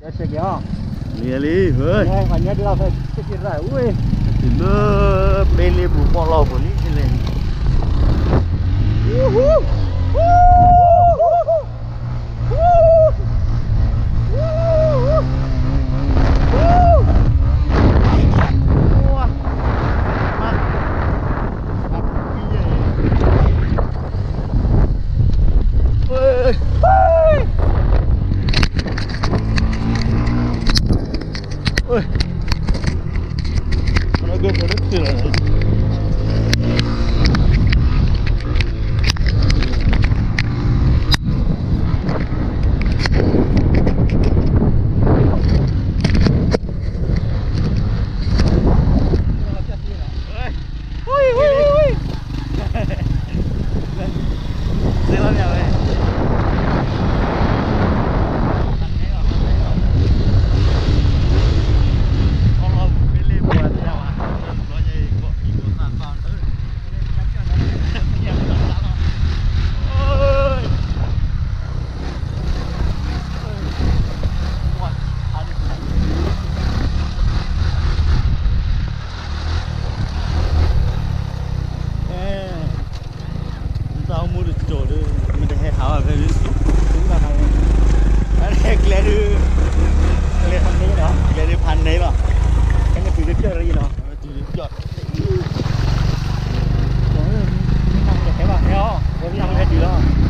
လံလံ, ဟဲ, တုၤလၢပ့လ့ပူၤပီၣ်လီၢ်ပူၤလံလဲၣ်.တၢ်အိၣ်မူတစိၤဒီး မ့ၢ်တဟဲဟးဘၣ်ဖဲဒုး အဟဲကျဲဒုး ကျဲဖးန့ၢ်လီၤ, ကျဲဒုးဖးန့ၢ်လီၤ, ကဲန့ၣ်တုၤဒုးပျီၢ်ရံလီၤ, တုၤဒုးပျီၢ်, မ့ၢ်တဟဲဘၣ်ဟဲအီၤ ဝဲမ့ၢ်ဟဲတုၤလီၤ.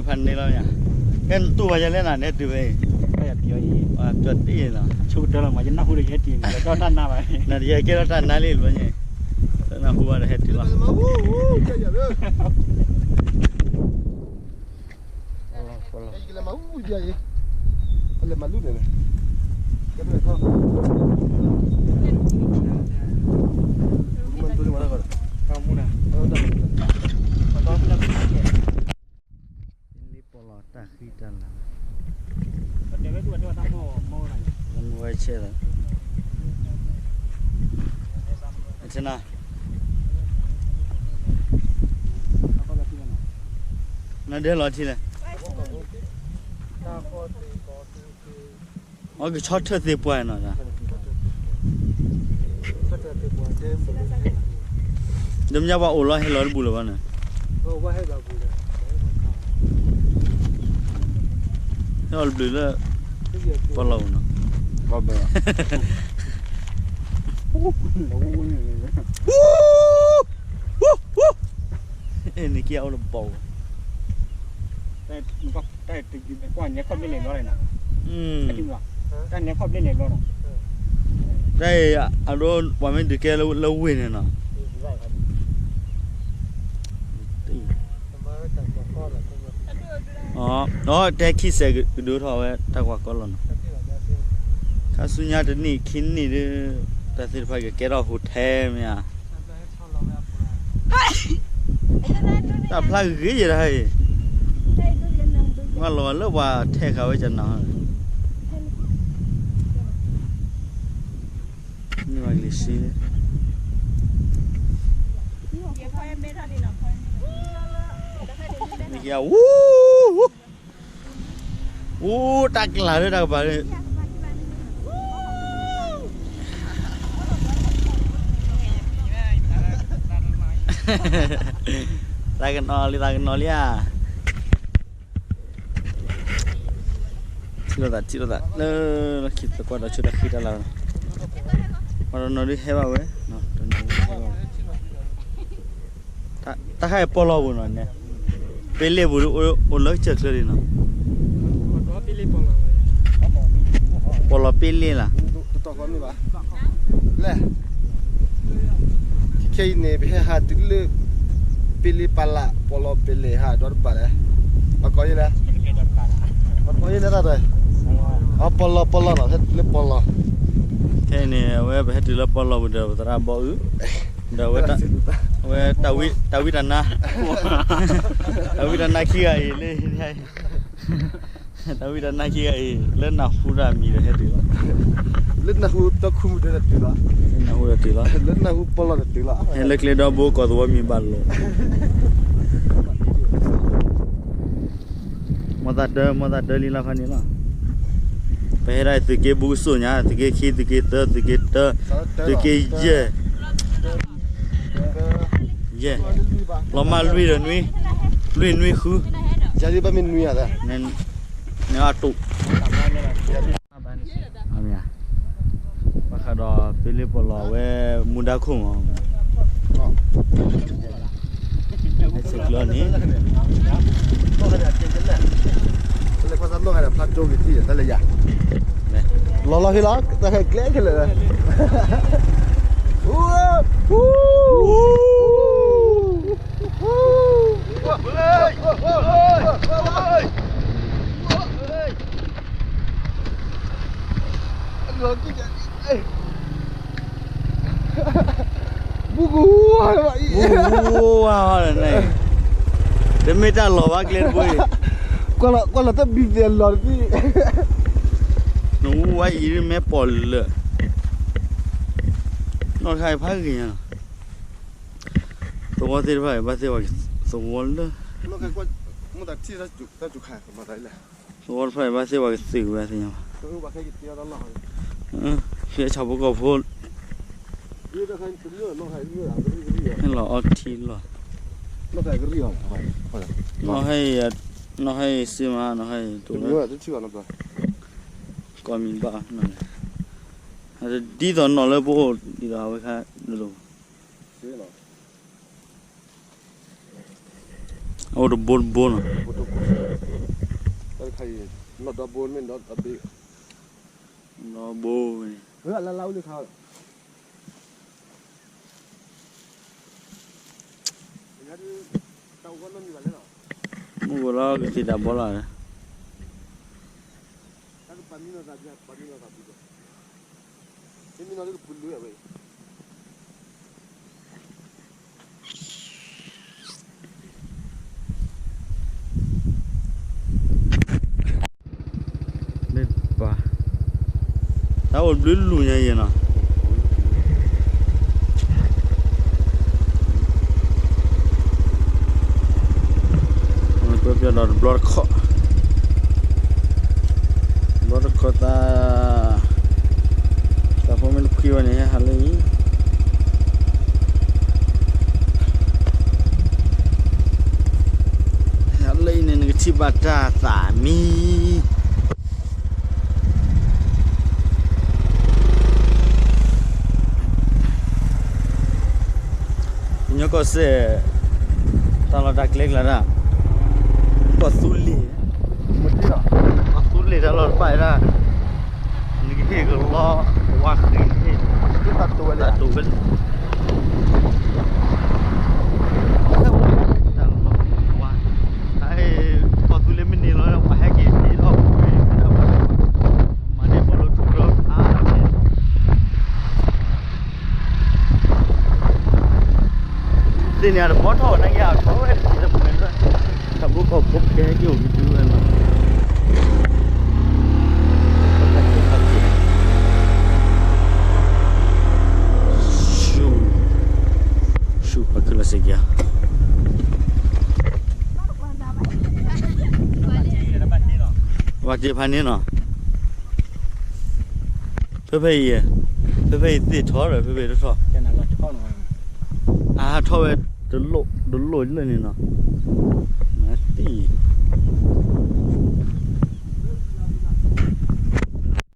ဖးန့ၢ်လီၤမ့ၢ်, ကဲတူၢ်ဘၣ်ယဲလဲၣ်နၤ နဟဲတုၤဖဲအံၤ, ပျီတ့ၢ်လီၤ, ဆိကတၢၢ်လီၤမး ယနၢ်ဟူဒီးယဟဲတုၤန့ၣ် ကဲထီၣ်တၢ်နါဘၣ်, နယကဲထီၣ်တၢ်နါလံဘျီညါ, နၢ်ဟူဘၣ်ဒီးဟဲတုၤလီၤ. လံပီၣ်လီၤတၢ်ဃံတၢ်လၤ, ဝဲဆဲးလီၤ, ဆဲးနၤ, နဒဲလီၤထံလဲၣ်. အကဆီထၢၣ်သ့ပှၢ်နီၤ, ဒီးမ့ၢ်ပှၤအိၣ်လီၤဟဲလီၤတဘူၣ်လၢၤဘၣ်န့ၣ်, ဟဲအီၤတဘျုးလၢ ပီၣ်လီၤပူၤနီၤ, ဘၣ်ဘၣ် နက့ၤအိၣ်လၢဘီၣ်, တၢ်ညဲခီၣ်ဘျ့လဲၤဘျီလဲၣ်နီၤ, တၢ်ညဲခီၣ်ဘျ့လဲၤဘျီနီၤ, တၢ်အံၤ အဒိ ပှၤမ့ၢ်ဒုးကဲလၢဝ့ၢ်န့ၣ်နီၤ, အတဲခံစဲးကဒုးထီၣ်ဝဲတၢ်ကွၢ်ကီလီၤနီၤ, ခါဆူညါတနံၣ်ခံနံၣ်ဒီး တၢ်သ့ၣ်တဖၣ်ကကဲထီၣ် hotel မ့ၢ်ဧါ, တၢ်ဖျါဂ့ၤယဲဒၣ်အံၤ, မ့ၢ်လီၤလၢပှၤထဲးဃာ်ဝဲကနၤန့ၣ်, ဆံ မ့ၢ်ကဝူ ဝူ တၢ်ကျးလၢတၢ်ကပၤလၢ သးကနီၤလံ သးကနီၤလံဧါ. ထံၣ်လိာ်သး ထံၣ်လိာ်သး လၢလီၢ်ခံသကွၢ်ဒီးဆူတၢ်ဃံတၢ်လၤ, ပှၤတနီၤဒုးဟဲဘၣ်ဝဲ, တနီၤဒုးဟဲဘၣ်ဝဲ, တၢ်ခါအံၤပီၢ်လီၢ်ပူၤနီၤန့ၣ်, ပ့လ့ပူၤဒုးအိၣ်လၢကစၢၢ်ချၢဒံးနီၤ, ပီၢ်လီၢ်ပ့လ့လၢ် လဲၣ်, ခဲအံၤန့ၣ် ပဟဲဟးတုၤလၢ ပ့လ့ပလး ပီၢ်လီၢ်ပ့လ့ဟးဒီတဘၣ်လဲၣ်, ပကိးယဲလဲၣ်, ပကိးယဲလဲၣ်တၢ်တဲ, အပီၢ်လီၢ်ပီၢ်လီၢ်နီၤ ဟဲတုၤလၢပီၢ်လီၢ်, ခဲအံၤန့ၣ် အဝဲပဟဲတုၤလၢပီၢ်လီၢ်ပူၤဒီး ပသရၣ်ဘီအုၣ်, ဒီးအဝဲ တၢ်ဝံတၢ်နါ တၢ်ဝံတၢ်နါခံဂၤအံၤလၢ တၢ်ဝံတၢ်နါခံဂၤအံၤ လၢနၢ်ဟူတၢ်မံၤဒီးဟဲတုၤလီၤ, လၢနၢ်ဟူတၢ်ခူမုၣ်ဒီးတုၤလီၤ, နၢ်ဟူဒီးတုၤလီၤ, လၢနၢ်ဟူပီၢ်လီၢ်ဒီးတုၤလီၤ, ဟဲလၢကျဲဒီဘိကီၢ်သဝီမံၤဘၣ်လီၤ, မီၢ်သးတၢ မီၢ်သးတၢလံလီၤခါန့ၣ်လီၤ, ပဟဲဒၣ်သုးက့ဘူးကစိၣ်ညါ သုးက့ခံ သုးက့သၢ သုးက့တၢ သုးက့ယဲၢ် ယဲၢ်, လီၤမၢ်လွံၢ်ဒီးနွံ, လွံၢ်နွံဃု, ယၤဒ်ဘၣ်မ့ၢ်နွံဧါ, နအတူး, ဘၣ်ဃးဒီးပ့လ့ပီၢ်လီၢ်ဝဲ မူဒါခိၣ်မး, ဟဲဆဲးကျိးန့ၣ် လီၤလီၤဟ့လီၤ တၢ်ဟဲကျဲခဲလၢာ်, ဘူးကဝါလၢၤဘၣ်အံၤ, ဘူးကဝါလၢၤန့ၣ်, တမ့ၢ်တၢ်လီၤဘၣ်ကျဲတဘိအံၤ, ကွၢ်လီၤတၢ်ဘံၣ်သ့ၣ်အလီၤတဘံၣ်, နဝါအံၤမ့ၢ်ပီၢ်လၢာ်, နီၢ်တခါအံၤဖးဂ့ၤညါလီၤ, သဝီသ့ၣ်တဖၣ်အံၤ ဘၣ်သ့ၣ်ပှၤသဝီလၢ သဝီတဖၣ်အံၤဘၣ်သ့ၣ်ပှၤကသုးဝဲသ့ၣ်ညါဘၣ်, ဖဲဆၣ်ဖိကီၢ်ဖိ, ဟဲလီၤအီထံလီၤ, နီၢ်ဟဲအံၤ, နီၢ်ဟဲအံၤစ့မး နီၢ်ဟဲအံၤတအိၣ်လၢ, ကီၢ်မံၤဘၣ်, ဒ်သိးနီၢ်လၢပအိၣ်ဒ်သိးအဝဲခါဒိၣ်ဒိၣ် အအိၣ်တဘိတဘိနီၤ, ဒီဘိန့ၣ်, မုၢ်ဂိၤလီၤကသံၣ်တၢ်ဘီလီၤ, မ့ၢ်ပၢ်, တၢ်အိၣ်ဘျုးလူၤညါယဲၢ်နီၤ, ပျီဒီးတဘျီတခီၣ်, တဘျီတခီၣ်သး, တၢ်ဖိမ့ၢ်တခွံဘၣ်န့ၣ် ဟဲဟးလၢအံၤ ဟဲလၢအံၤန့ၣ် နကထံၣ်ဘၣ်တၢ်သးမံ ကညီကီၢ်စဲၣ်, တၢ်လီၢ်တၢ်ကျဲကျါဒၣ်, ကီၢ်သူလ့ၤ, ကီၢ်သူလ့ၤတၢ်လီၢ်တဖၣ်ဒၣ်, နကဟ့ၣ်ကလီ ဝါဃံန့ၣ်, တၢ်တိာ်ဝဲလၢ, တၢ်လီၢ်ဝါ, ကီၢ်သူလ့ၤမ့ၢ်န့ၣ်လီၤ ပှၤဟဲက့ၤထံၣ်ထီၣ်ဝဲ, မၤန့ၢ်ပီၣ်လိထူဒီးဖးန့ၣ် သ့ၣ်န့ၣ် အတဘီထီၣ်ဝဲ နကထီၣ်ဝဲတက့ၢ်လၢပှဲၤလၢ တၢ်ဘိကီၢ်ဖိကဲက့ၤအိၣ်က့ၤတုၤဝဲလီၤ. လီၤစ့ၢ်ကီး, ဝဲက့ၤဖးန့ၣ်နီၤ, ဖဲဖဲအံၤ, ဖဲဖဲအံၤသ့ၣ်ထီၣ်ဒီး ဖဲဖဲအံၤတထီၣ်, အဟးထီၣ်ဝဲ, တလိၣ်လၢန့ၣ်နီၤ, သ့ၣ်,